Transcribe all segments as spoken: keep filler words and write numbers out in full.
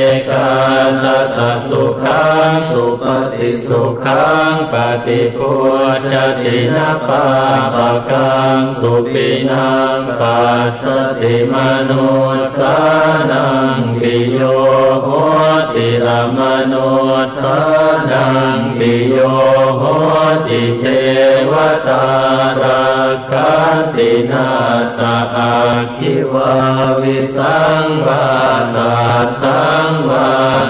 ekādasa sukhaṃ supati sukhaṃ paṭibujjhati na pāpakaṃ supinaṃ passati manussānaṃ piyo hoti amanussānaṃ piyo hoti devatā rakkhanti nāssa ag ghi vā visaṃ vā satthaṃ vā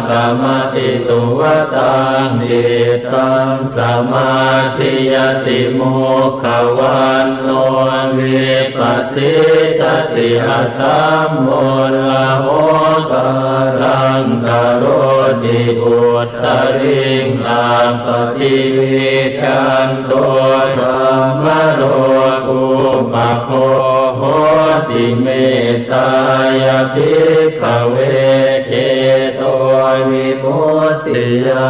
kamattituvaṭaṃ cittaṃ samādhiyati mukhavaṇṇo vippasīdati asammūḷho kālaṃ karoti ut tariṃ appaṭivijjhanto dhammaḷokūpago hoti. Mettāya bhikkhave cetovimuttiyā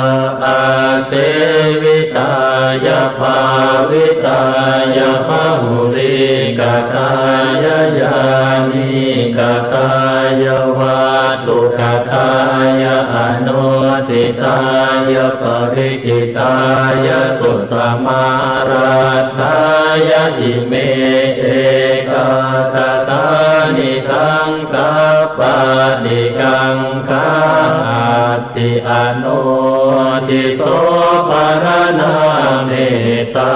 āsevitāya bhāvitāya bahulīkatāya yānīkatāya vatthukatāya anuṭṭhitāya paricitāya susamāraddhāya ime ekādasānisaṃsā pāṭikaṅkhā atthi. Anodhiso pharaṇā mettā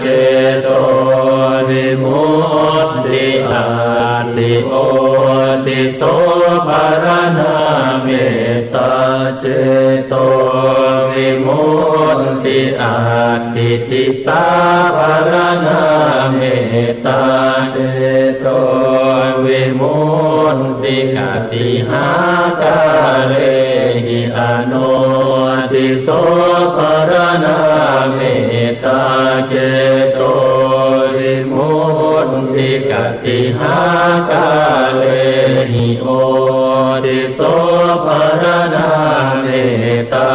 cetovimutti atthi. Odhiso pharaṇā mettā cetovimutti atthi. Disā pharaṇā mettā cetovimutti. Katīhākārehi anodhiso pharaṇā mettā cetovimutti? Katīhākārehi odhiso pharaṇā mettā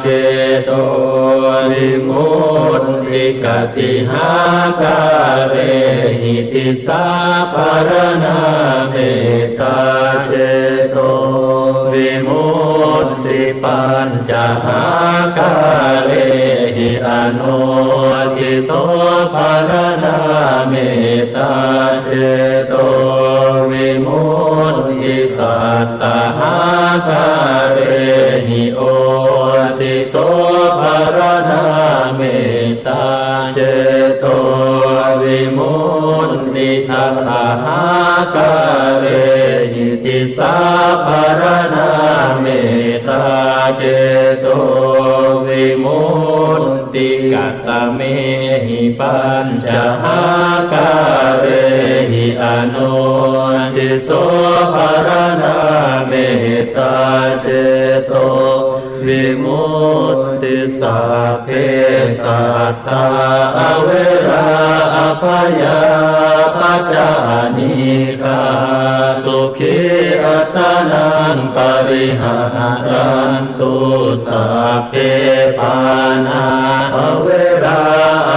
cetovimutti? Katīhākārehi disā pharaṇā mettā cetovimutti? Pañcahākārehi anodhiso pharaṇā mettā cetovimutti. Sattahākārehi odhiso pharaṇā mettā cetovimutti. Dasahākārehi disā pharaṇā mettā cetovimutti. Katamehi pañcahākārehi anodhiso pharaṇā mettā cetovimutti? Sabbe sattā averā abyāpajjhā anīghā sukhī attānaṃ pariharantu. Sabbe pāṇā averā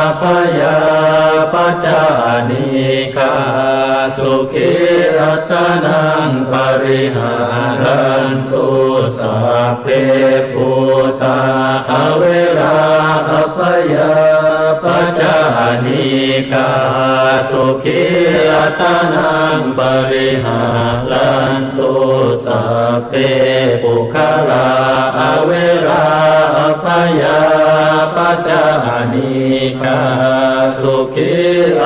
abyāpajjhā anīghā sukhī attānaṃ pariharantu. Sabbe bhūtā averā abyāpajjhā anīghā sukhī attānaṃ pariharantu. Sabbe puggalā averā abyāpajjhā anīghā sukhī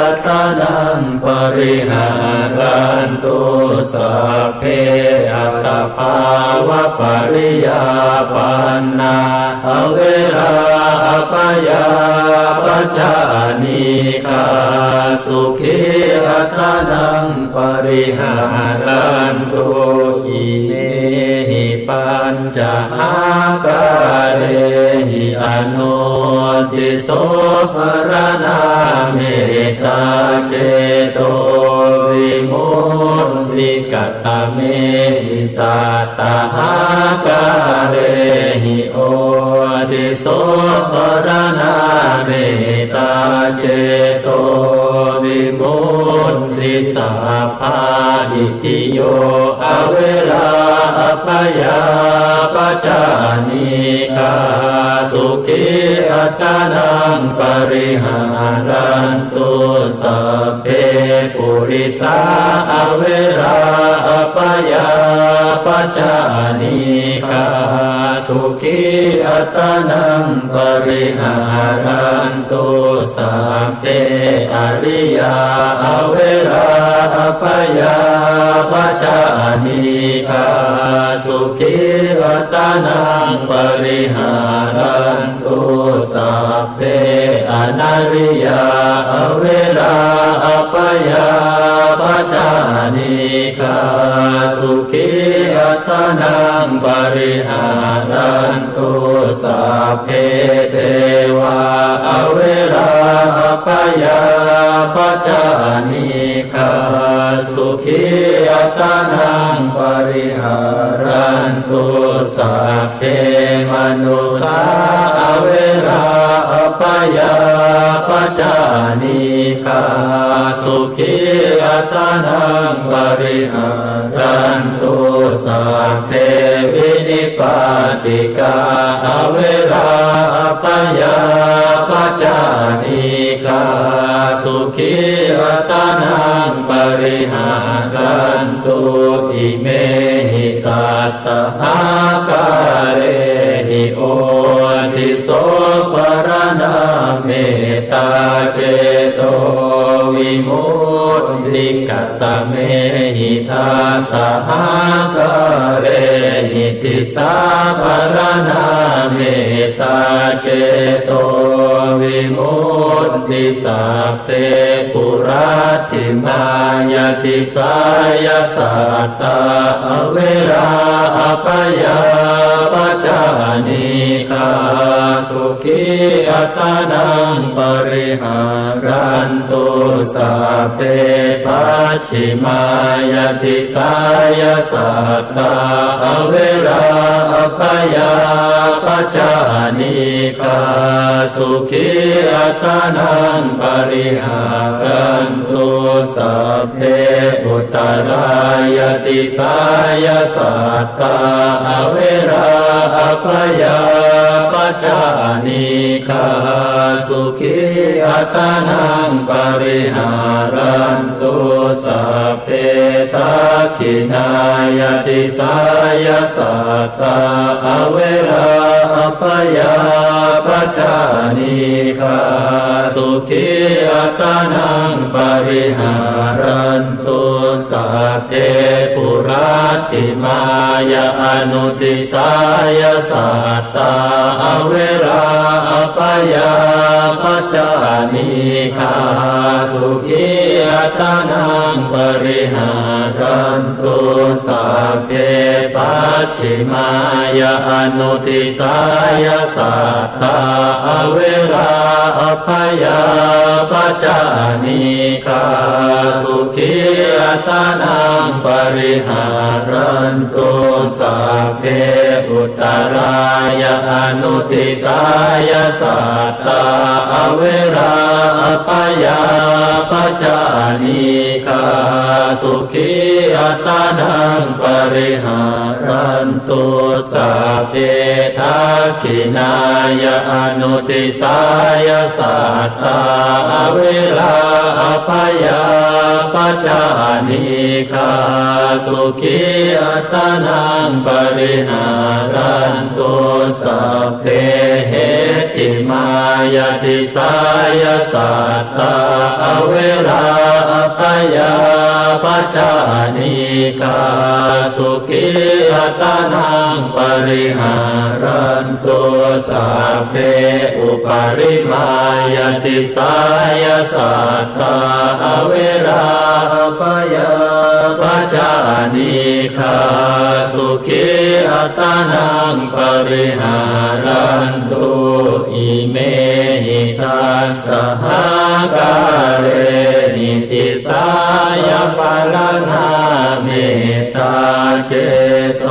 attānaṃ pariharantu. Sabbe attabhāvapariyāpannā averā abyāpajjhā anīghā sukhī attānaṃ pariharantu. Imehi pañcahākārehi anodhiso pharaṇā mettā cetovimutti. katamehi sattahākārehi odhiso paraṇā mettā ceto vimutti sabbā itthiyo averā abyāpajjhā anīghā sukhī attānaṃ pariharantu. Sabbe purisā averā abyāpajjhā anīghā sukhī attānaṃ pariharantu. Sabbe ariyā averā abyāpajjhā anīghā sukhī attānaṃ pariharantu. Sabbe anariyā averā abyāpajjhā anīghā sukhī attānaṃ pariharantu. Sabbe devā averā abyāpajjhā anīghā sukhī attānaṃ pariharantu. Sabbe manussā averā abyāpajjhā anīghā sukhī attānaṃ pariharantu. Sabbe vinipātikā averā abyāpajjhā anīghā sukhī attānaṃ pariharantu. Imehi sattahākārehi odhiso paraṇā mettā ceto vimutti katamehi dasahākārehi disā paraṇā mettā ceto vimutti. Sabbe puratthimāya disāya sattā averā abyāpajjhā anīghā sukhī attānaṃ pariharantu. Sabbe pacchimāya disāya sattā averā abyāpajjhā anīghā sukhī attānaṃ pariharantu. Sabbe uttarāya disāya sattā averā abyāpajjhā anīghā sukhī attānaṃ pariharantu. Sabbe dakkhiṇāya disāya sattā averā abyāpajjhā anīghā sukhī attānaṃ pariharantu. Sabbe puratthimāya anudisāya sattā averā abyāpajjhā anīghā sukhī attānaṃ pariharantu. Sabbe pacchimāya anudisāya sattā averā abyāpajjhā anīghā sukhī attānaṃ pariharantu. Sabbe uttarāya anudisāya sattā averā abyāpajjhā anīghā sukhī attānaṃ pariharantu. Sabbe dakkhiṇāya anudisāya sattā averā abyāpajjhā anīghā sukhī attānaṃ pariharantu. Sabbe heṭṭhimāya disāya sattā averā abyāpajjhā anīghā sukhī attānaṃ pariharantu. Sabbe uparimāya disāya sattā averā abyāpajjhā anīghā sukhī attānaṃ pariharantu. Imehi dasahākārehi ติสายะปะระณาเมตตาเจโต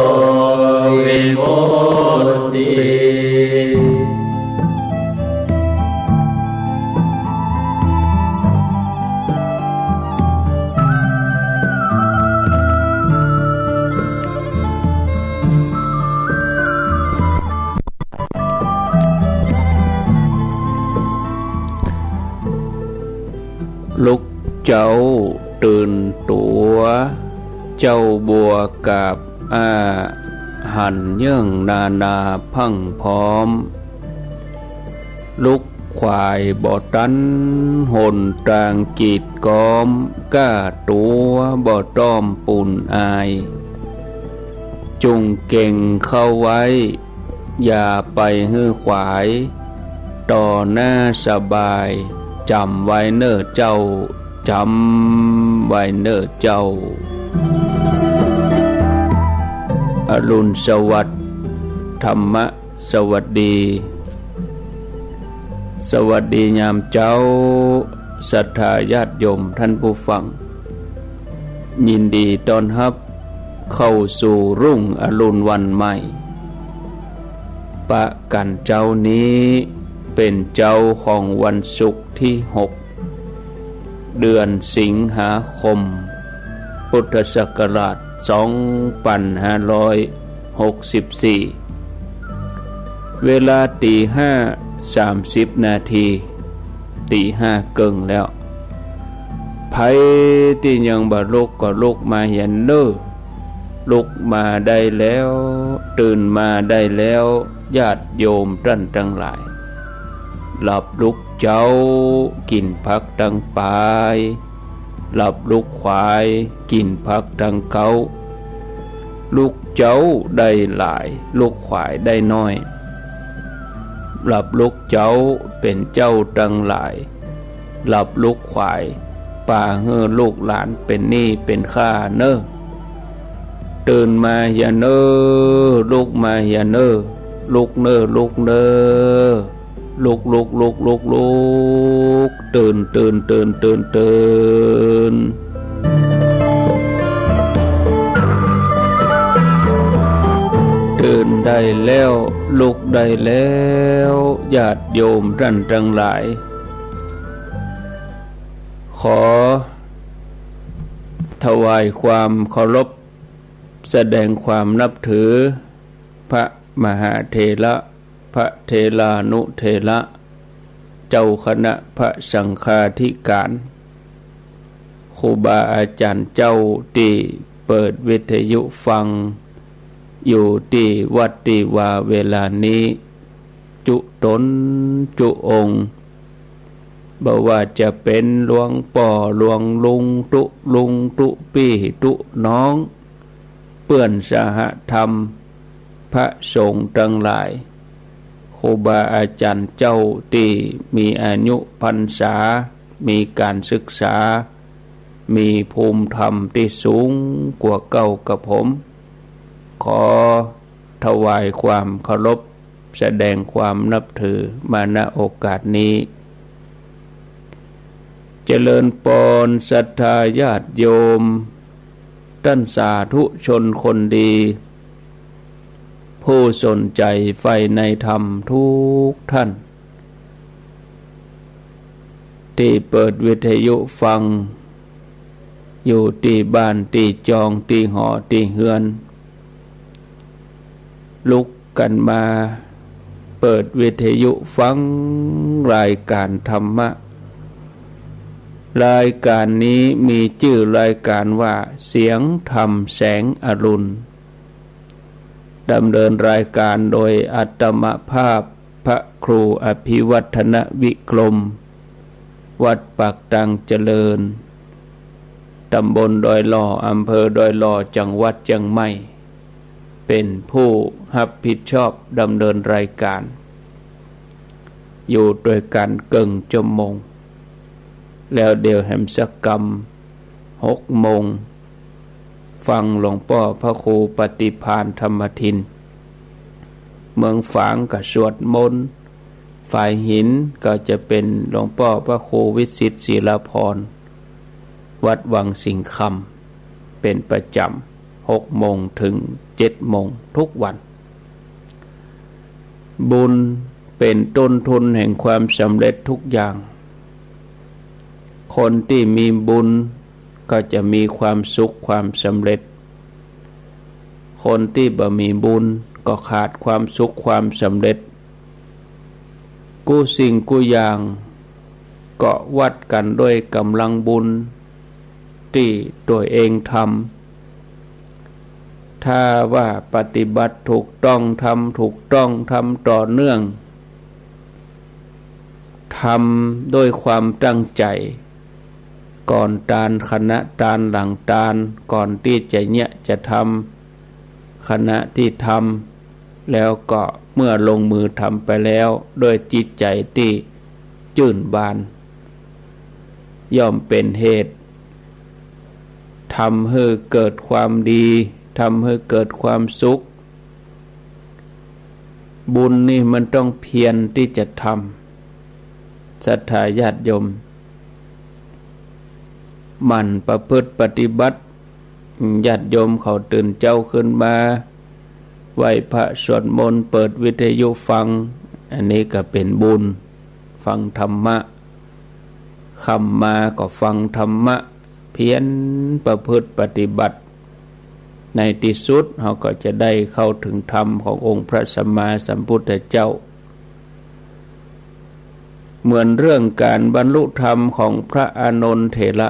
วิมุตติ ลุกเจ๊าตื่นตั๋ว เจ๊าบัวกาบอ้า หันเยิ่งนานาพรั่งพร้อม ลุกขวายบ่ตันหนตางกีดก๊อม ก้าตั๋วบ่ต้อมปูนอาย จุ่งเก่งเข้าไว้ อย่าไปหื้อขวาย ต่อหน้าสบาย จ๋ำไว้เน่อเจ้า จ๋ำไว้เน่อเจ้า อรุณสวัสดิ์ ธรรมะสวัสดี สวัสดียามเจ๊า ศรัทธาญาติโยมท่านผู้ฟัง ยินดีต้อนฮับเข้าสู่รุ่งอรุณวันใหม่ ปะกั๋นเจ๊านี้เป๋นเจ๊าของวันศุกร์ตี้หก เดือนสิงหาคม พุทธศักราชสองปันห้าร้อยหกสิบสี่ เวลาตี๋ห้าสามสิบนาที ตี๋ห้าเกิ่งแล้ว ใผตี้ยังบ่ลุกก็ลุกมาเหียเน่อ ลุกมาได้แล้ว ตื่นมาได้แล้ว ญาติโยมต้านตังหลาย หลับลุกเจ๊า กิ๋นผักตังป๋าย หลับลุกขวาย กิ๋นผักตังเก๊า ลุกเจ๊าได้หลาย ลุกขวายได้น้อย หลับลุกเจ๊าเป๋นเจ้าตังหลาย หลับลุกขวาย ปาหื้อลูกหลานเป๋นหนี้เป๋นข้าเน่อ ตื่นมาเหียเน่อ ลุกมาเหียเน่อ ลุกเน่อ ลุกเน่อ ลุก ลุก ลุก ลุก ลุก ตื่น ตื่น ตื่น ตื่น ตื่น ตื่นได้แล้ว ลุกได้แล้ว ญาติโยมต้านตังหลาย ขอถวายความเคารพ แสดงความนับถือ พระมหาเถระ พระเถรานุเถระ เจ้าคณะพระสังฆาธิการ ครูบาอาจ๋ารย์เจ้าตี้เปิดวิทยุฟัง อยู่ตี้วัดตี้วาเวลานี้ จุต๋นจุองค์ บ่ว่าจะเป๋นหลวงป้อหลวงลุง ตุ๊ลุงตุ๊ปี้ตุ๊น้อง เปื้อนสหธรรม พระสงฆ์ตังหลาย ครูบาอาจ๋ารย์เจ้าตี้มีอายุพรรษา มีก๋านศึกษา มีภูมิธรรมตี้สูงกว่าเก้ากับผม ขอถวายความเคารพ แสดงความนับถือมา ณ โอกาสนี้ เจริญปอนศรัทธาญาติโยม ต้านสาธุชนคนดี ผู้สนใจ๋ใฝ่ในธรรมทุกท่าน ตี้เปิดวิทยุฟัง อยู่ตี้บ้านตี้จองตี้หอตี้เฮือน ลุกกั๋นมาเปิดวิทยุฟังรายก๋านธรรมะ รายก๋านนี้มีจื้อรายก๋านว่า เสียงธรรมแสงอรุณ ดำเนินรายก๋านโดยอาตมาภาพ พระครูอภิวัฒนวิกรม วัดปากตังเจริญ ตำบลดอยหล่อ อำเภอดอยหล่อ จังหวัดเจียงใหม่ เป๋นผู้ฮับผิดชอบดำเนินรายก๋าน อยู่ตวยกั๋นเกิ่งชั่วโมง แล้วเดี๋ยวแหมสักกำ หกโมง ฟังหลวงป้อพระครูปฏิภาณธรรมทิน เมืองฝางก็สวดมนต์ ฝายหินก็จะเป๋นหลวงป้อพระครูวิสิทธิ์ศิลาภรณ์ วัดวังสิงห์คำ เป๋นประจ๋ำ หกโมงเถิงเจ็ดโมงทุกวัน บุญเป๋นต้นทุนแห่งความสำเร็จทุกอย่าง คนตี้มีบุญก็จะมีความสุขความสำเร็จ คนตี้บ่มีบุญก็ขาดความสุขความสำเร็จ กู้สิ่งกู้อย่างก็วัดกั๋นด้วยก๋ำลังบุญตี้ตั๋วเองทำ ถ้าว่าปฏิบัติถูกต้อง ทำถูกต้อง ทำต่อเนื่อง ทำด้วยความตั้งใจ๋ ก่อนตาน ขณะตาน หลังตาน ก่อนตี้จะเยียะจะทำ ขณะตี้ทำ แล้วก็เมื่อลงมือทำไปแล้ว ด้วยจิตใจ๋ตี้จื้นบาน ย่อมเป๋นเหตุทำหื้อเกิดความดี ทำหื้อเกิดความสุข บุญนี่มันต้องเพียรตี้จะทำ ศรัทธาญาติโยม หมั่นประพฤติปฏิบัติ ญาติโยมเขาตื่นเจ๊าขึ้นมา ไหว้พระสวดมนต์ เปิดวิทยุฟัง อันนี้ก็เป๋นบุญ ฟังธรรมะ ค่ำมาก็ฟังธรรมะ เพียรประพฤติปฏิบัติ ในตี้สุดเฮาก็จะได้เข้าเถิงธรรมขององค์พระสัมมาสัมพุทธเจ้า เหมือนเรื่องก๋านบรรลุธรรมของพระอานนทเถระ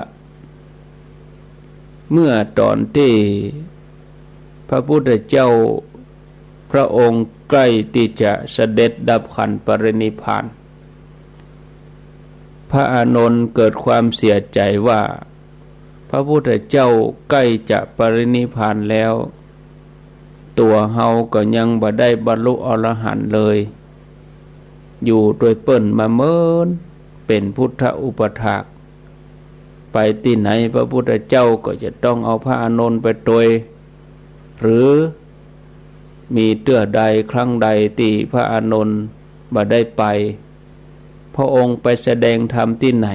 เมื่อต๋อนตี้พระพุทธเจ้าพระองค์ใก้ตี้จะเสด็จดับขันธปรินิพพาน พระอานนท์เกิดความเสียใจ๋ว่า พระพุทธเจ้าใก้จะปรินิพพานแล้ว ตั๋วเฮาก็ยังบ่ได้บรรลุอรหันต์เลย อยู่ตวยเปิ้นมาเมิน เป๋นพุทธอุปถาก ไปตี้ไหนพระพุทธเจ้าก็จะต้องเอาพระอานนท์ไปตวย หรือมีเตื้อใดครั้งใดตี้พระอานนท์บ่ได้ไป พระองค์ไปแสดงธรรมตี้ไหน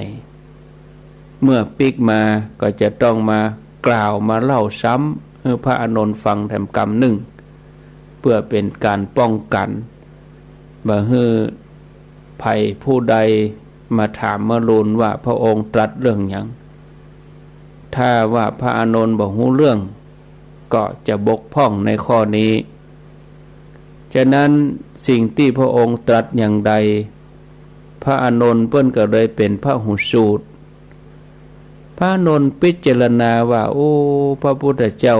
เมื่อปิ๊กมาก็จะต้องมากล่าวมาเล่าซ้ำหื้อพระอานนท์ฟังแถมกำนึ่ง เพื่อเป๋นก๋านป้องกั๋น บ่หื้อใผผู้ใดมาถามมาลูนว่าพระองค์ตรัสเรื่องหยัง ถ้าว่าพระอานนท์บ่ฮู้เรื่อง ก็จะบกพร่องในข้อนี้ ฉะนั้นสิ่งตี้พระองค์ตรัสอย่างใด พระอานนท์เปิ้นก็เลยเป๋นพหูสูตร พระอานนท์พิจารณาว่า โอ้ พระพุทธเจ้า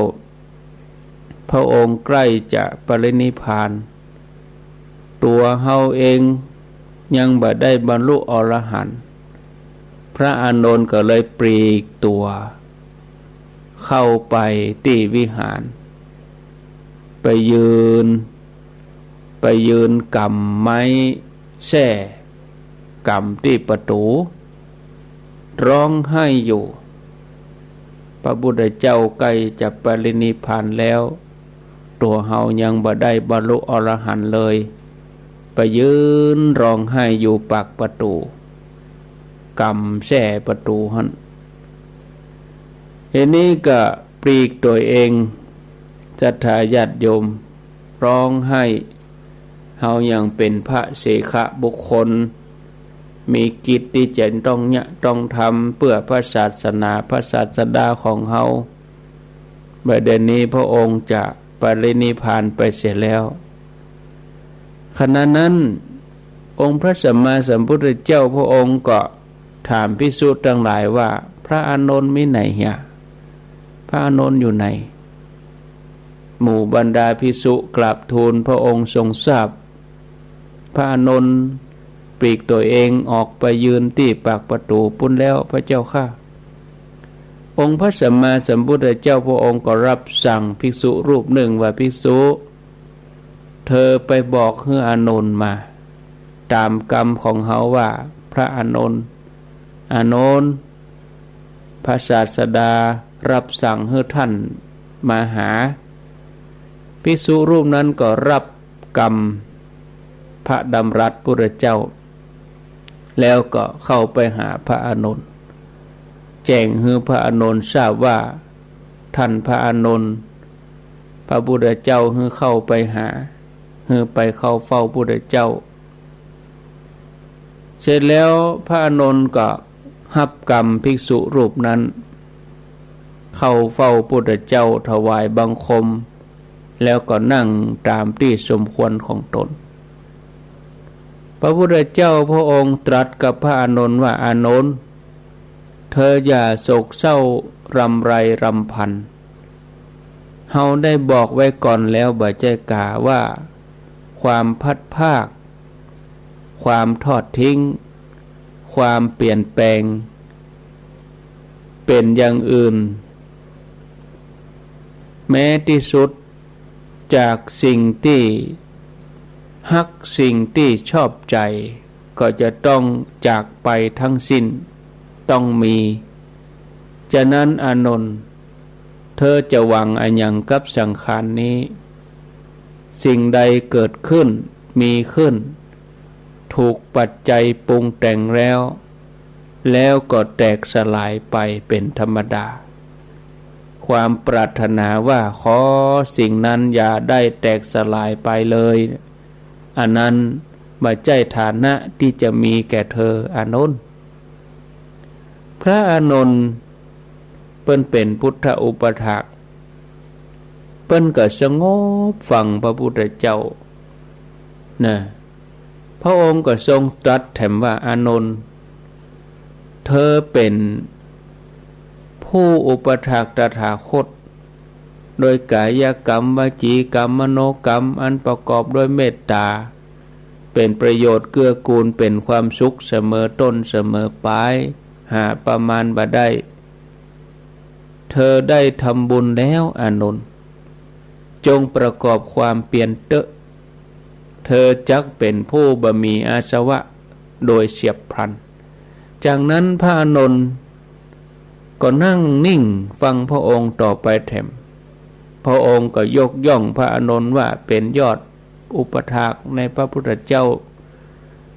พระองค์ใกล้จะปรินิพพาน ตั๋วเฮาเองยังบ่ได้บรรลุอรหันต์ พระอานนท์ก็เลยปลีกตั๋ว เข้าไปตี้วิหาร ไปยืน ไปยืนก๋ำไม้แส้ ก๋ำตี้ประตู๋ ร้องไห้อยู่ พระพุทธเจ้าใกล้จะปรินิพพานแล้ว ตั๋วเฮายังบ่ได้บรรลุอรหันต์เลย ไปยืนร้องไห้อยู่ปากประตู๋ ก๋ำแส้ประตู๋หั้น ทีนี้ก็ปลีกตั๋วเอง ศรัทธาญาติโยม ร้องไห้ เฮายังเป๋นพระเสขบุคคล มีกิจตี้จะต้องเยียะต้องทำเปื้อพระศาสนา พระศาสดาของเฮา บ่าเดี๋ยวนี้พระองค์จะปรินิพพานไปเสียแล้ว ขณะนั้น องค์พระสัมมาสัมพุทธเจ้าพระองค์ก็ถามภิกษุตังหลายว่า พระอานนท์มีไหนเหีย พระอานนท์อยู่ไหน หมู่บรรดาภิกษุกราบทูลพระองค์ทรงทราบ พระอานนท์ปลีกตั๋วเองออกไปยืนตี้ปากประตู๋ปู๊นแล้วพระเจ้าข้า องค์พระสัมมาสัมพุทธเจ้าพระองค์ก็รับสั่งภิกษุรูปนึ่งว่า ภิกษุ เธอไปบอกหื้ออานนท์มา ต๋ามกำของเฮาว่า พระอานนท์ อานนท์ พระศาสดารับสั่งหื้อต้านมาหา ภิกษุรูปนั้นก็รับกำพระดำรัสพุทธเจ้า แล้วก็เข้าไปหาพระอานนท์ แจ้งหื้อพระอานนท์ทราบว่า ท่านพระอานนท์ พระพุทธเจ้าหื้อเข้าไปหา หื้อไปเข้าเฝ้าพุทธเจ้า เสร็จแล้วพระอานนท์ก็ฮับกำภิกษุรูปนั้น เข้าเฝ้าพุทธเจ้าถวายบังคม แล้วก็นั่งตามตี้สมควรของตน พระพุทธเจ้าพระองค์ตรัสกับพระอานนท์ว่า อานนท์ เธออย่าโศกเศร้ารำไรรำพัน เฮาได้บอกไว้ก่อนแล้วบ่ใจ้กาว่า ความพลัดพราก ความทอดทิ้ง ความเปลี่ยนแปลง เป๋นอย่างอื่น แม้ตี้สุด จากสิ่งตี้ฮัก สิ่งตี้ชอบใจ๋ ก็จะต้องจากไปทั้งสิ้น ต้องมี ฉะนั้นอานนท์ เธอจะหวังอะหยังกับสังขารนี้ สิ่งใดเกิดขึ้น มีขึ้น ถูกปัจจัยปรุงแต่งแล้ว แล้วก็แตกสลายไปเป๋นธรรมดา ความปรารถนาว่าขอสิ่งนั้นอย่าได้แตกสลายไปเลย อันนั้นบ่ใจ้ฐานะตี้จะมีแก่เธอ อานนท์ พระอานนท์ เปิ้นเป๋นพุทธอุปัฏฐาก เปิ้นก็สงบฟังพระพุทธเจ้า นะ พระองค์ก็ทรงตรัสแถมว่า อานนท์ เธอเป๋นผู้อุปัฏฐากตถาคต โดยกายกรรม วจีกรรม มโนกรรม อันประกอบด้วยเมตตา เป๋นประโยชน์เกื้อกูล เป๋นความสุขเสมอต้นเสมอปลาย หาประมาณบ่ได้ เธอได้ทำบุญแล้ว อานนท์ จงประกอบความเพียรเต๊อะ เธอจักเป๋นผู้บ่มีอาสวะโดยเฉียบพลัน จากนั้นพระอานนท์ก็นั่งนิ่งฟังพระองค์ต่อไปแถม พระองค์ก็ยกย่องพระอานนท์ว่าเป๋นยอดอุปัฏฐากในพระพุทธเจ้า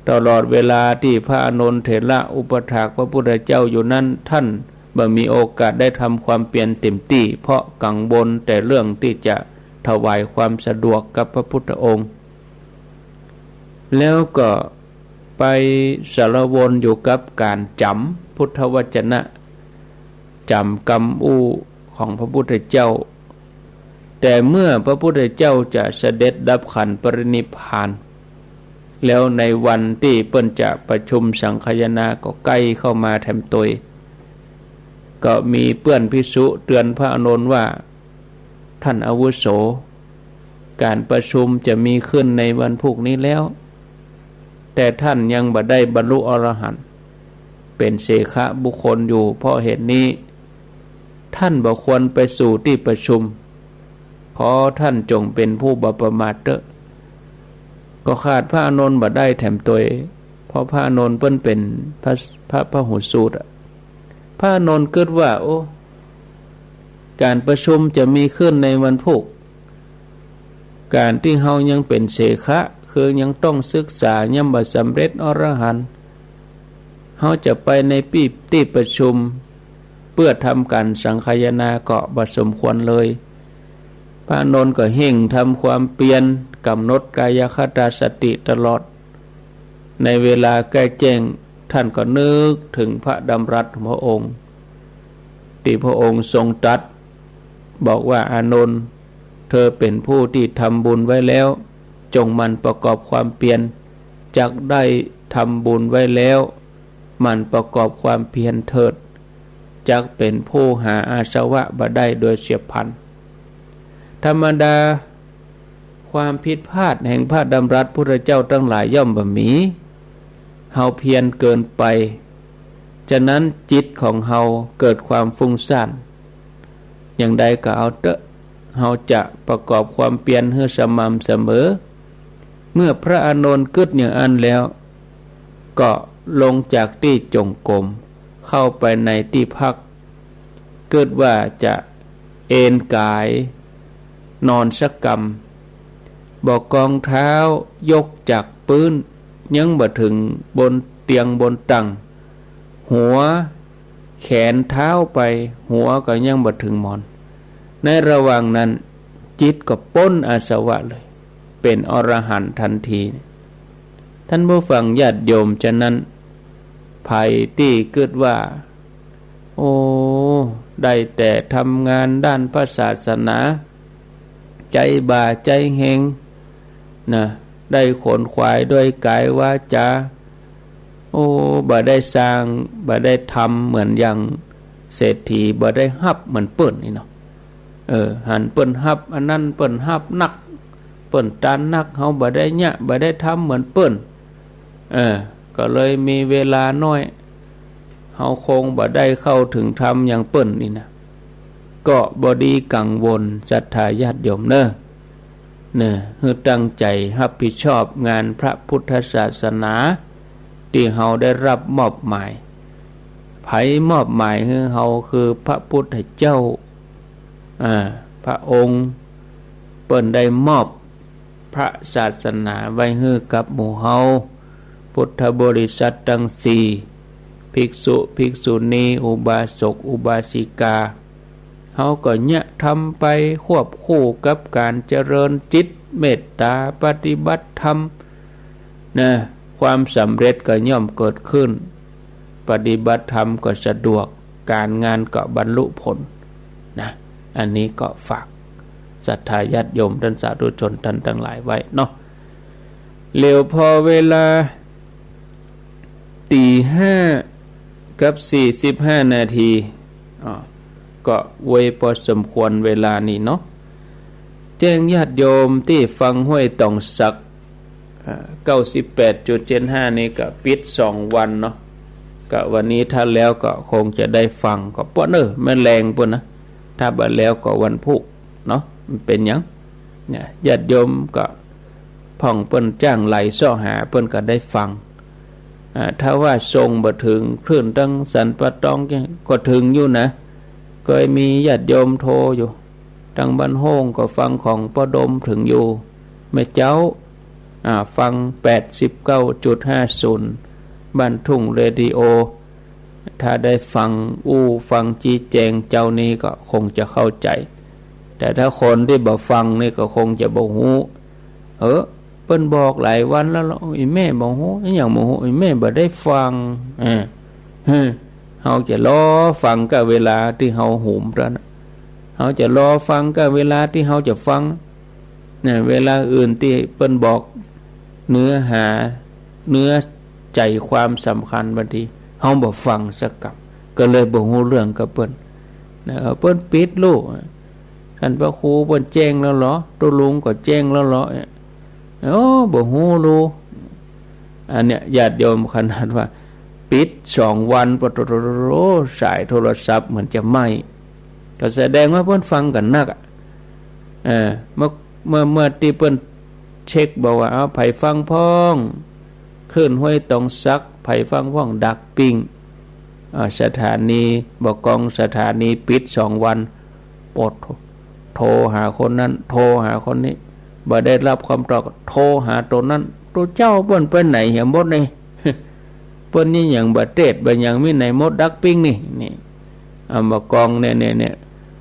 ตลอดเวลาตี้พระอานนทเถระอุปัฏฐากพระพุทธเจ้าอยู่นั้น ท่านบ่มีโอกาสได้ทำความเพียรเต็มตี้ เพราะกังวลแต่เรื่องตี้จะถวายความสะดวกกับพระพุทธองค์ แล้วก็ไปสารวนอยู่กับก๋านจ๋ำพุทธวจนะ จ๋ำกำอู้ของพระพุทธเจ้า แต่เมื่อพระพุทธเจ้าจะเสด็จดับขันธ์ปรินิพพาน แล้วในวันตี้เปิ้นจะประชุมสังคายนาก็ใก้เข้ามาแถมตวย ก็มีเปื้อนภิกษุเตือนพระอานนท์ว่า ท่านอาวุโส ก๋านประชุมจะมีขึ้นในวันพูกนี้แล้ว แต่ท่านยังบ่ได้บรรลุอรหันต์ เป๋นเสขบุคคลอยู่ เพราะเหตุนี้ ท่านบ่ควรไปสู่ตี้ประชุม ขอท่านจงเป๋นผู้บ่ประมาทเต๊อะ ก็ขาดพระอานนท์บ่ได้แถมตวย เพราะพระอานนท์เปิ้นเป๋นพระ พระ พหุสูตอะ พระอานนท์กึ๊ดว่า โอ้ ก๋านประชุมจะมีขึ้นในวันพูก ก๋านตี้เฮายังเป๋นเสขะ คือยังต้องศึกษา ยังบ่สำเร็จอรหันต์ เฮาจะไปในปี้ ตี้ประชุม เปื้อทำก๋านสังคายนาก็บ่สมควรเลย พระอานนท์ก็เฮ่งทำความเพียร กำหนดกายคตาสติตลอด ในเวลาใก้แจ้ง ท่านก็นึกเถิงพระดำรัสของพระองค์ ตี้พระองค์ทรงตรัสบอกว่า อานนท์ เธอเป๋นผู้ตี้ทำบุญไว้แล้ว จงหมั่นประกอบความเพียร จักได้ทำบุญไว้แล้ว หมั่นประกอบความเพียรเถิด จักเป๋นผู้หาอาสวะบ่ได้โดยเฉียบพลัน ธรรมดา ความผิดพลาดแห่งพระดำรัสพุทธเจ้าตังหลายย่อมบ่มี เฮาเพียรเกินไป ฉะนั้นจิตของเฮาเกิดความฟุ้งซ่าน อย่างใดก็เอาเต๊อะ เฮาจะประกอบความเพียรหื้อสม่ำเสมอ เมื่อพระอานนท์กึ๊ดอย่างอั้นแล้ว ก็ลงจากตี้จงกรม เข้าไปในตี้พัก กึ๊ดว่าจะเอนก๋ายนอนสักกำ บ่กองเท้ายกจากปื๊น ยังบ่เถิงบนเตียงบนตั๋ง หัว แขนเท้าไป หัวก็ยังบ่เถิงหมอน ในระหว่างนั้น จิตก็ป๊นอาสวะเลย เป๋นอรหันต์ตันที ท่านผู้ฟังญาติโยม ฉะนั้น ใผตี้กึ๊ดว่า โอ้ ได้แต่ทำงานด้านพระศาสนา ใจ๊บ่าใจ๊แฮง นะ ได้ขนขวายด้วยกายวาจา โอ้ บ่ได้สร้าง บ่ได้ทำเหมือนอย่างเศรษฐี บ่ได้ฮับเหมือนเปิ้นนี่เนาะ เออ หันเปิ้นฮับอันนั้น เปิ้นฮับนัก เปิ้นตานนัก เฮาบ่ได้เยียะ บ่ได้ทำเหมือนเปิ้น เออ ก็เลยมีเวลาน้อย เฮาคงบ่ได้เข้าเถิงธรรมอย่างเปิ้นนี่นะ ก็บ่ดีกังวลศรัทธาญาติโยมเน่อ เน่อ หื้อตั้งใจ๋ฮับผิดชอบงานพระพุทธศาสนา ตี้เฮาได้ฮับมอบหมาย ใผมอบหมายหื้อเฮาคือพระพุทธเจ้า อ่า พระองค์ เปิ้นได้มอบ พระศาสนาไว้หื้อกับหมู่เฮา พุทธบริษัทตังสี่ ภิกษุ ภิกษุณี อุบาสก อุบาสิกา เฮาก็เยียะทำไปควบคู่กับก๋านเจริญจิตเมตตา ปฏิบัติธรรม นะ ความสำเร็จก็ย่อมเกิดขึ้น ปฏิบัติธรรมก็สะดวก ก๋านงานก็บรรลุผล นะ อันนี้ก็ฝากศรัทธาญาติโยมต้านสาธุชนต้านตังหลายไว้เนาะ เหลียวพอเวลา ตี๋ห้ากับสี่สิบห้านาที อ๋อ ก็เวยพอสมควรเวลานี้เนาะ แจ้งญาติโยมตี้ฟังห้วยตองสัก อ่า เก้าสิบแปดจุดเจ็ดห้า นี่ก็ปิดสองวันเนาะ ก็วันนี้ถ้าแล้วก็คงจะได้ฟัง ก็ป้อเน่อ แม่แลงปู้นนะ ถ้าบ่แล้วก็วันพูกเนาะ มันเป๋นหยัง เนี่ย ญาติโยมก็พ่องเปิ้นจ้างไหลเซาะหา เปิ้นก็ได้ฟัง อ่า ถ้าว่าส่งบ่เถิงคลื่นตังสันป่าตองก็เถิงอยู่นะ เกยมีญาติโยมโทรอยู่ ตังบ้านโฮ่งก็ฟังของป้อดมเถิงอยู่ แม่เจ๊า อ่า ฟังแปดสิบเก้าจุดห้าศูนย์ บ้านทุ่งเรดิโอ ถ้าได้ฟังอู้ฟังชี้แจงเจ๊านี้ก็คงจะเข้าใจ๋ แต่ถ้าคนตี้บ่ฟังนี่ก็คงจะบ่ฮู้ เออ เปิ้นบอกหลายวันแล้วเหรอ อีแม่บ่ฮู้ อะหยังบ่ฮู้ อีแม่บ่ได้ฟัง เออ เฮ้อ เฮาจะรอฟังก้าเวลาตี้เฮาหุมเต้านั้น เฮาจะรอฟังก้าเวลาตี้เฮาจะฟัง เนี่ย เวลาอื่นตี้เปิ้นบอกเนื้อหา เนื้อใจ๋ความสำคัญ บางทีเฮาบ่ฟังสักกำ ก็เลยบ่ฮู้เรื่องกับเปิ้น นะ เปิ้นปิดลู่ ท่านพระครูเปิ้นแจ้งแล้วเหรอ ตุ๊ลุงก็แจ้งแล้วเหรอ เนี่ย โอ้ บ่ฮู้ลู่ อันเนี้ยญาติโยมขนาดว่าปิดสองวัน ปะโถ สายโทรศัพท์เหมือนจะไหม้ ก็แสดงว่าเปิ้นฟังกั๋นนักอะ เออ เมื่อ เมื่อ เมื่อตี้เปิ้นเช็คบอกว่า เอา ใผฟังพ่อง คลื่นห้วยตองสัก ใผฟังพ่องดักปิ้ง อ่า สถานี บ่ากองสถานีปิดสองวัน ปะโถ โทรหาคนนั้น โทรหาคนนี้ บ่ได้ฮับคำตอบ โทรหาโตนั้น โตเจ้าเปิ้นไปไหนเหียหมดนี่ เปิ้นนี่หยังบ่เตศน์ บ่หยังมีไหนหมดดักปิ้งนี่ นี่ อ่า บ่ากองเนี่ย เนี่ย เนี่ย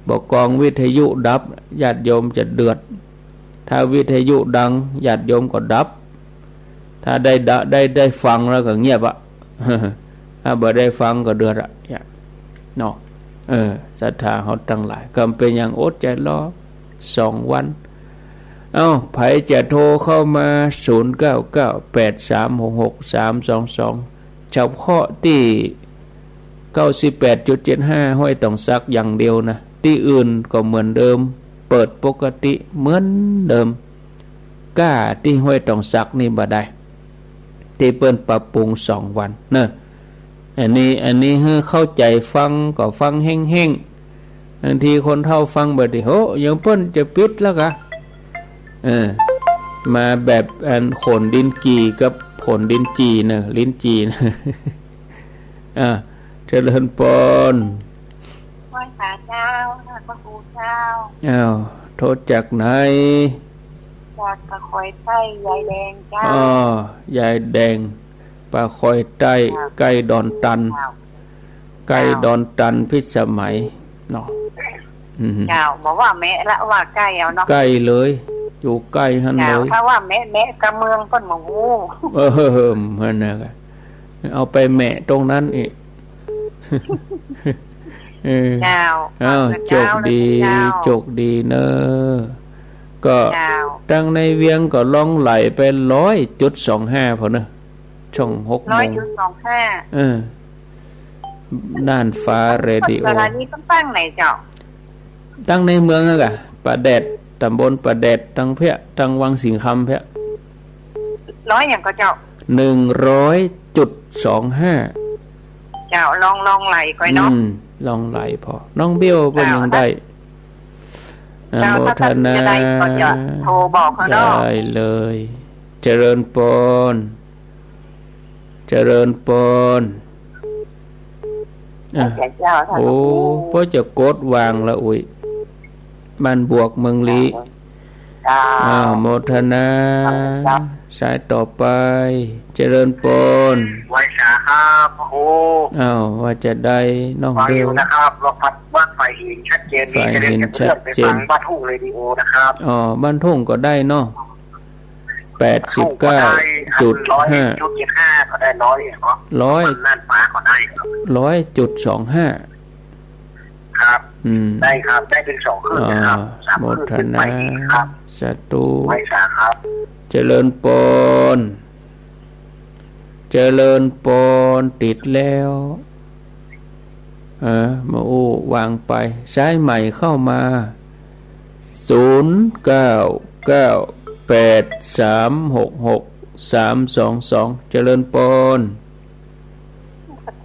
บ่ากองวิทยุดับ ญาติโยมจะเดือด ถ้าวิทยุดัง ญาติโยมก็ดับ ถ้าได้ดะ ได้ ได้ฟังแล้วก็เงียบอะ ถ้าบ่ได้ฟังก็เดือดอะ เนี่ย เนาะ เออ ศรัทธาเฮาตังหลาย ก็เป๋นหยังอดใจ๋รอสองวัน เอ้า ใผจะโทรเข้ามา ศูนย์เก้าเก้า แปดสามหกหก สามสองสอง เฉพาะตี้ เก้าสิบแปดจุดเจ็ดห้า ห้วยตองสักอย่างเดียวนะ ตี้อื่นก็เหมือนเดิม เปิดปกติเหมือนเดิม ก้าตี้ห้วยตองสักนี่บ่ได้ ตี้เปิ้นปรับปรุงสองวันเนาะ อันนี้ อันนี้หื้อเข้าใจ๋ฟังก็ฟังแห้งๆ บางทีคนเฒ่าฟังบ่ได้ โห อย่างเปิ้นจะปิดแล้วกะ เออ มาแบบอันขนลิ้นจี่กับขนลิ้นจี่เนาะ ลิ้นจี่เนาะ อ่า เจริญพร ไหว้สาเจ้า ท่านพระครูเจ้า อ้าว โทรจากไหน จากป่าคอยใต้ ยายแดงเจ้า อ้อ ยายแดง ป่าคอยใต้ เจ้า ใกล้ดอนตัน เจ้า ใก้ เจ้า ดอนตันพิสมัยเนาะ อืม เจ้า บ่ว่าแมะละ ว่าใก้เอาเนาะ ใก้เลย อยู่ใก้หั้น เจ้า เลย ถ้าว่าแมะ แมะกำเมืองเปิ้นบ่ฮู้ เออ หั้นน่ะ เอาไปแมะตรงนั้นอีก เออ เจ้า อ้าว ขอบคุณ โจคดี เจ้า โจคดีเนอะ ก็ เจ้า ตังในเวียงก็ลองไหลไปร้อยจุดสองห้าพอเนอะ ช่องหกโมง ร้อยจุดสองห้า เออ น่านฟ้าเรดิโอ สถานีตั้ง ตั้งไหนเจ้า ตั้งในเมืองอะกะ ป่าแดด ตำบลป่าแดด ตังเพี้ย ตังวังสิงห์คำเพี้ย ร้อยหยังก็เจ้า หนึ่งร้อยจุดสองห้า เจ้า ลอง ลองไหลก่อนเนาะ อืม ลองไหลพอ น้องเบลเปิ้น เจ้า ยังได้ อนุโมทนา เจ้า ถ้าจะได้ก็จะโทรบอกเขาเนาะ ได้เลย เจริญปอน เจริญปอน อ่ะ เจ้า โอ้ พอจะกดวางละ อุ๊ย บ้านบวกเมืองลี้ เจ้า อ้าว โมทนา เจ้า สายต่อไป เจริญปอน ไหว้สาครับ พระครู อ้าว ว่าจะได้น้อง ฟังอยู่ เบล นะครับ ลองพัดวัดฝ่ายหินชัดเจนดี ฝ่ายหิน จะได้จะเคลื่อนไป ชัดเจน ฟังบ้านทุ่งเรดิโอนะครับ อ๋อ บ้านทุ่งก็ได้เนาะ แปดสิบเก้าจุดห้า ร้อยจุดเจ็ดห้า ก็ได้ ร้อยเนาะ ร้อย มันน่านฟ้าก็ได้ครับ ร้อยจุดสองห้า ครับ อืม ได้ครับ ได้เป็นสองคลื่นนะครับ อ่า สามคลื่นขึ้นไปอีกครับ โมทนา สาธุ ไหว้สาครับ เจริญปอน เจริญปอน ติดแล้ว เออ มาอู้วางไป สายใหม่เข้ามา ศูนย์เก้าเก้าแปดสามหกหกสามสองสอง เจริญปอน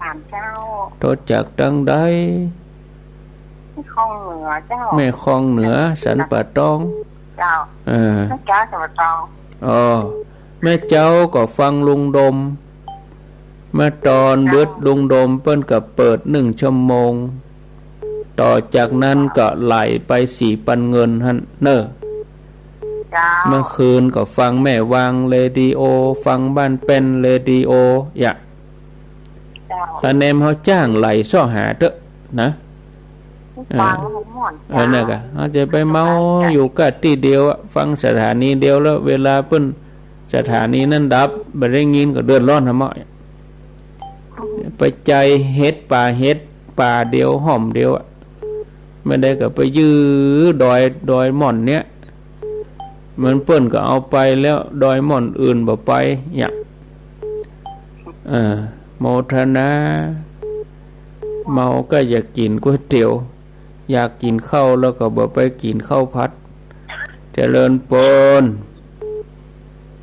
สามเจ้า โทรจากตังใด แม่คองเหนือเจ้า แม่คองเหนือ สันป่าตอง เจ้า เออ แม่เจ้าสันป่าตอง อ๋อ แม่เจ้าก็ฟังลุงดม เมื่อตอน เจ้า เบิดลุงดมเปิ้นก็เปิดหนึ่งชั่วโมง ต่อจากนั้นก็ไหลไปสี่ปันเงินหั้นเน่อ เจ้า เมื่อคืนก็ฟังแม่วางเรดิโอ ฟังบ้านแป้นเรดิโอ อย่า เจ้า คะแนนเฮาจ้างไหลเซาะหาเต๊อะนะ ฟัง เออ มันม่วน เออ เจ้า เนี่ยกะ เฮาจะไปเมาอยู่ก้าตี้เดียวอะ ฟังสถานีเดียวแล้ว เวลาเปิ้น สถานีนั้นดับ บ่ได้ยินก็เดือดร้อนหาเมาะ ไปใจ๋เห็ดป่า เห็ดป่าเดียว ห้อมเดียวอะ บ่ได้ก็ไปยื้อดอย ดอยม่อนเนี่ย มันเปิ้นก็เอาไปแล้ว ดอยม่อนอื่นบ่ไป อย่า เออ โมทนา เมาก็อยากกิ๋นก๋วยเตี๋ยว อยากกิ๋นข้าวแล้วก็บ่ไปกิ๋นข้าวผัด เจริญปอน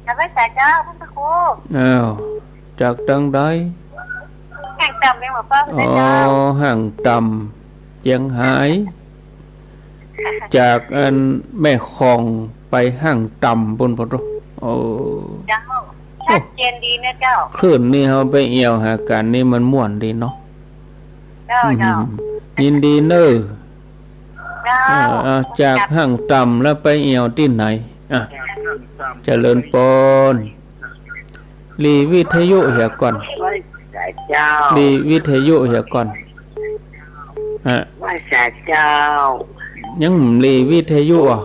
นมัสการเจ้า พระครู อ้าว จากตังใด ห้างต่ำเวียงป่าเป้า อ๋อ เจ้า ห้างต่ำ เจียงฮาย จากอันแม่คองไปห้างต่ำปู้นปะโต โอ้ เจ้า ชัดเจนดีนะเจ้า คลื่นนี่เฮาไปแอ่วหากั๋นนี่มันม่วนดีเนาะ เจ้า อืม เจ้า ยินดีเน่อ เจ้า เออ เอา จากห้างต่ำแล้วไปแอ่วตี้ไหน อ่ะ เจริญปอน หลีวิทยุเหียก่อน ไหว้สาเจ้า หลีวิทยุเหียก่อน อ่ะ ไหว้สาเจ้า ยังบ่หลีวิทยุอ่ะ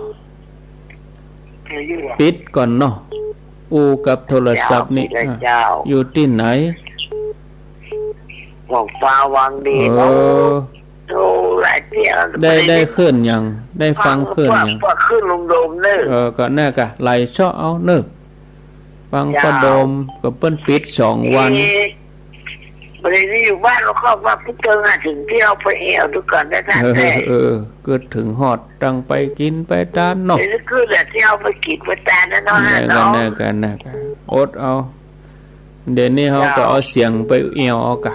วิทยุอ่ะ ปิดก่อนเนาะ อู้กับโทรศัพท์นี่ เจ้า ปิดเลย อ่ะ เจ้า อยู่ตี้ไหน หวังฟ้าหวังดี เออ โอ้ โทรหลายเที่ยว ได้ บ่ได้ ได้คลื่นหยัง ได้ฟังคลื่นหยัง ฟัง ฟังคลื่นลุงดมเน่อ เออ ก็แน่กะ ไหลเซาะเอาเน่อ ฟัง เจ้า ป้าดมก็เปิ้นปิดสองวัน เอ๊ะ บ่ได้อยู่บ้าน แล้วก็ว่าผู้เติงอะ ถึงเที่ยวไปแอ่วดูก่อนนะท่าน เออ แม่ เออ ก็ถึงฮอดตังไปกิ๋นไปตานเนาะ เดี๋ยวก็คือแบบเที่ยวไปกิ๋นไปตานนะเนาะ แน่กะ เนาะ แน่กะ แน่กะ อดเอา เดี๋ยวนี้เฮาก็ เจ้า เอาเสียงไปแอ่วเอากะ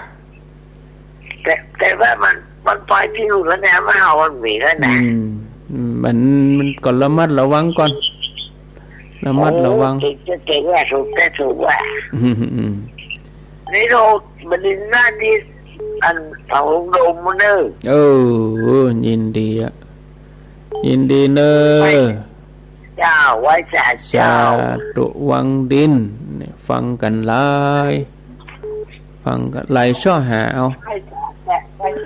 แต่ แต่ว่ามัน มันไปตี้อื่นแล้วนะ มาเฮามันมีแล้วนะ อืม อืม มัน มันก็ระมัดระวังก่อน ระมัดระวัง โอ้ เก่ง เก่งว่าถูก แต่ถูกว่า อืม อืม นี่เรา มันนี่หน้าที่อันของลุงดมเน่อ เออ ยินดีอะ ยินดีเน่อ ไหว้ เจ้า ไหว้สาเจ้า สาธุ วังดิน เนี่ย ฟังกั๋นหลาย ฟังกั๋นหลาย เซาะหาเอา ไหว้สาเจ้า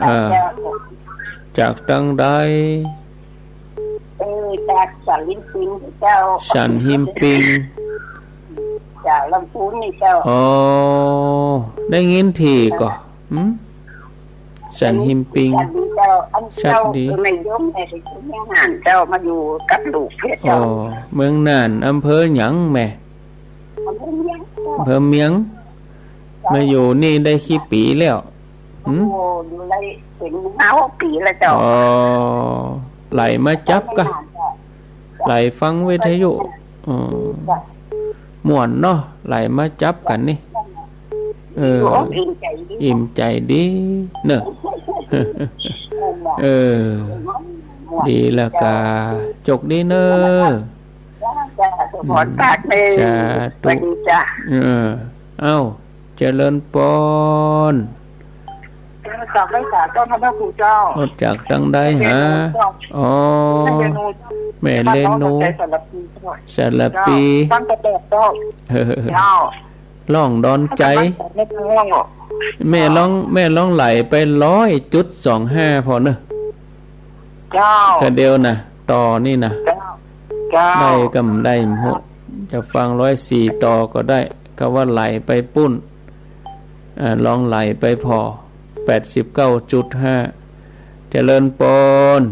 เออ จากตังใด เออ จากสันหิมปิงเจ้า สันหิมปิง จากลำพูนนี่เจ้า อ๋อ ได้ยินถี่ก่อ หืม สันหิมปิง ชัดดีเจ้า อันเจ้า ชัดดี เออ แม่โยมแม่ไปเมืองน่านเจ้า มาอยู่กับลูกเนี่ยเจ้า อ๋อ เมืองน่าน อำเภอหยังแม่ อำเภอเมืองเจ้า อำเภอเมือง มาอยู่นี่ได้กี่ปี๋แล้ว หืม โอ้ อยู่ได้เป๋นห้าหกปี๋แล้วเจ้า อ๋อ ไหลมาจั๊บก่ะ ไหลฟังวิทยุ อ๋อ ม่วนเนาะ ไหลมาจั๊บกั๋นนี่ เออ อิ่มใจ๋ดี อิ่มใจ๋ดีเนาะ เออ ดีแล้วก่ะ โจคดีเนาะ จ้า จ้า สาธุ สวัสดีจ้า เออ เอ้า เจริญปอน กราบไหว้สาต้อนรับพระครูเจ้า ออกจากตังใดหา อ๋อ แม่เรนู แม่เรนู สารภีเจ้า สารภี เจ้า ตั้งแต่แปดเจ้า เออ เจ้า ร้องดอนใจ๋ ตั้งแต่แปดไม่เป็นไรหรอก แม่ลอง แม่ลองไหลไปร้อยจุดสองห้าผ่อเนาะ เจ้า กะเดียวน่ะ ต่อนี่น่ะ เจ้า เจ้า ได้กำได้หมด จะฟังร้อยสี่ต่อก็ได้ กาว่าไหลไปปู๊น อ่า ลองไหลไปผ่อ แปดสิบเก้าจุดห้า เจริญปอน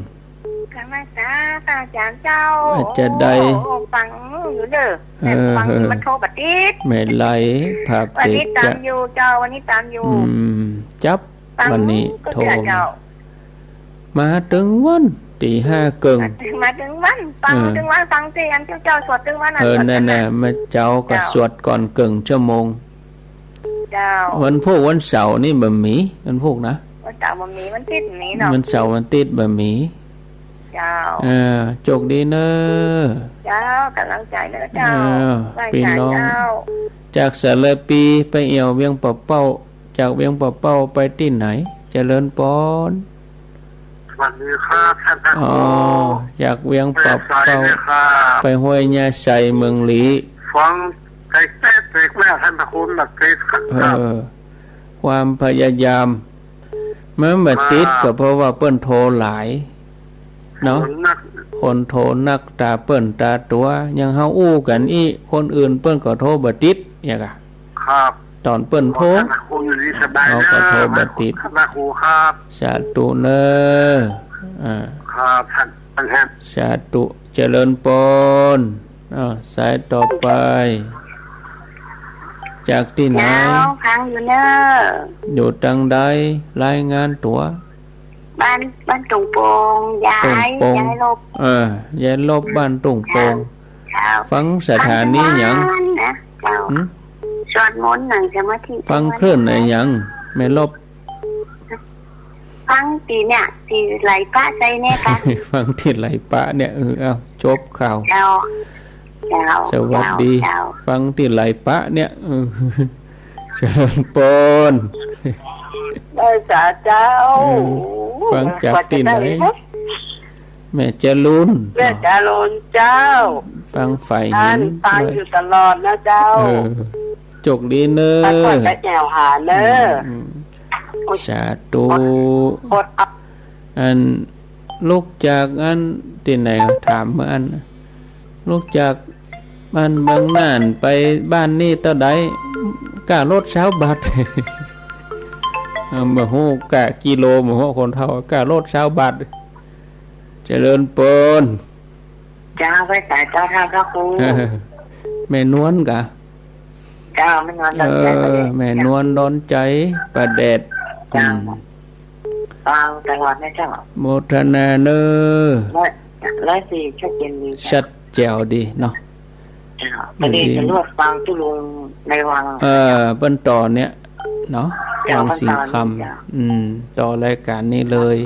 กราบไหว้สาพระอาจ๋ารย์เจ้า อาจจะได้ โอ้ ฟังอยู่เน่อ เออ แต่ฟังมันโทรบ่ติด ไม่ไหล ภาพ วันนี้ ติด ตามอยู่เจ้า วันนี้ตามอยู่ อืม จั๊บ ฟัง วันนี้ ก็ โทร เจ้า มาตึงวัน ตี๋ห้าเกิ่ง มาตึงวัน ฟัง เออ ตึงวัน ฟังเสียงเจ้า เจ้าสวดตึงวันน่ะ เออ สวด นั่นน่ะ เจ้า เมื่อเจ๊าก็ เจ้า สวดก่อนเกิ่งชั่วโมง เจ้า วันพูกวันเสาร์นี่บ่มี วันพูกนะ วันเสาร์บ่มี วันติ๊ดมีเนาะ วันเสาร์วันติ๊ดบ่มี เจ้า เออ โจคดีเนาะ เจ้า ก๋ำลังใจ๋เนาะเจ้า เออ ไหว้สา ปี้น้อง เจ้า จากสารภีไปแอ่วเวียงป่าเป้า จากเวียงป่าเป้าไปตี้ไหน เจริญปอน สวัสดีครับท่านพระครู อ๋อ จากเวียงป่าเป้า แม่สายเนี่ยครับ ไปห้วยย่าไซเมืองลี้ ฟังใจ๋แต๊ๆ แม่ท่านพระครูหนักใจครับ เออ ความพยายาม มันบ่ติด ครับ ก็เพราะว่าเปิ้นโทรหลาย เนาะ คนนัก คนโทรนักต๋าเปิ้นต๋าตั๋ว อย่างเฮาอู้กั๋นอี้ คนอื่นเปิ้นก็โทรบ่ติด อย่างกะ ครับ ต๋อนเปิ้นโทร ขอให้ท่านพระครูอยู่ดีสบาย เฮาก็โทรบ่ติด เนาะ ท่านพระครูครับ สาธุเนาะ อ่า ครับ ท่าน ท่านครับ สาธุ เจริญปอน อ้าว สายต่อไป จากตี้ไหน เจ้า ฟังอยู่เน่อ อยู่ตังใด รายงานตั๋ว บ้าน บ้านตุ่งโป่ง ยาย ตุ่งโป่ง ยายลบ เออ ยายลบ บ้านตุ่งโป่ง เจ้า ฟังสถานีหยัง ฟังตึงวันนะ เจ้า หืม สวดมนต์นั่งสมาธิ ฟังคลื่นไหนหยัง แม่ลบ ฟังตี้เนี่ย ตี้ไหลป๊ะใส่เนี่ยค่ะ ฟังตี้ไหลป๊ะเนี่ย เออ เอา จบข่าว เจ้า เจ้า สวัสดี เจ้า ฟังตี้ไหลป๊ะเนี่ย เออ เจริญปอน ไหว้สาเจ้า เออ ฟังจากตี้ไหน แม่จรูน แม่จรูนเจ้า ฟังฝ่ายหญิง ท่านฟังอยู่ตลอดนะเจ้า เออ โจคดีเน่อ พระขวัญจะแอ่วหาเน่อ อืม อืม โอ๊ย สาธุ อด อด อัน ลุกจากอันตี้ไหน ถามเมื่ออัน ลุกจากบ้านเมืองน่านไปบ้านนี่เต้าใด ก้ารถซาวบาท เออ บ่ฮู้ก้ากิโล บ่ฮู้คนเฒ่า ก้ารถซาวบาท เจริญปอน เจ้า ไหว้สาเจ้า ท่านพระครู เออ แม่นวลกะ เจ้า แม่นวลดอนใจ๋ เออ แม่นวลดอนใจ๋ ป่าแดด เจ้า อืม ฟังตลอดนะเจ้า โมทนาเน่อ ร้อย ร้อยสี่ ชัดเจนดีเจ้า ชัดแจ๋วดีเนาะ เจ้า พอดีจะลวกฟังตุ๊ลุงในวัง เออ เปิ้นต่อเนี่ยเนาะ เจ้า วังสิงห์คำ เปิ้นต่อเนี่ยเจ้า อืม ต่อรายการนี้เลย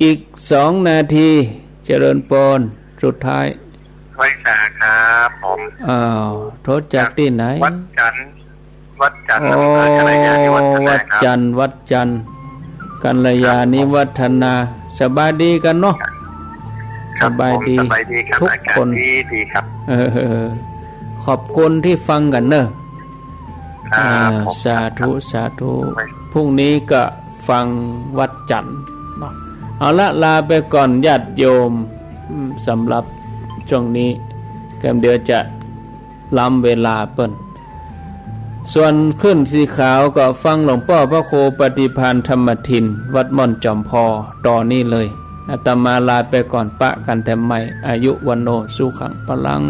อีกสองนาที เจริญปอน สุดท้าย ไหว้สาครับผม อ้าว โทรจากตี้ไหน วัดจันทร์ วัดจันทร์ อ๋อ อำเภอกัลยาณิวัฒนาครับ วัดจันทร์ วัดจันทร์ กัลยาณิวัฒนา สบายดีกั๋นเนาะ ครับ สบายดี ผมสบายดีครับ ทุกคน อากาศดีดีครับ เออ ขอบคุณตี้ฟังกั๋นเน่อ ครับ อ่า ผม สาธุ สาธุ พรุ่งนี้ก็ ฟังวัดจันทร์เนาะ เอาละ ลาไปก่อนญาติโยม อืม สำหรับช่วงนี้ แกมเดี๋ยวจะ ล้ำเวลาเปิ้น ส่วนคลื่นสีขาวก็ฟังหลวงป้อพระครูปฏิภาณธรรมทิน วัดม่อนจอมพอ ต๋อนนี้เลย อาตมาลาไปก่อน ปะกั๋นแถมใหม่ อายุ วัณโณ สุขัง พลัง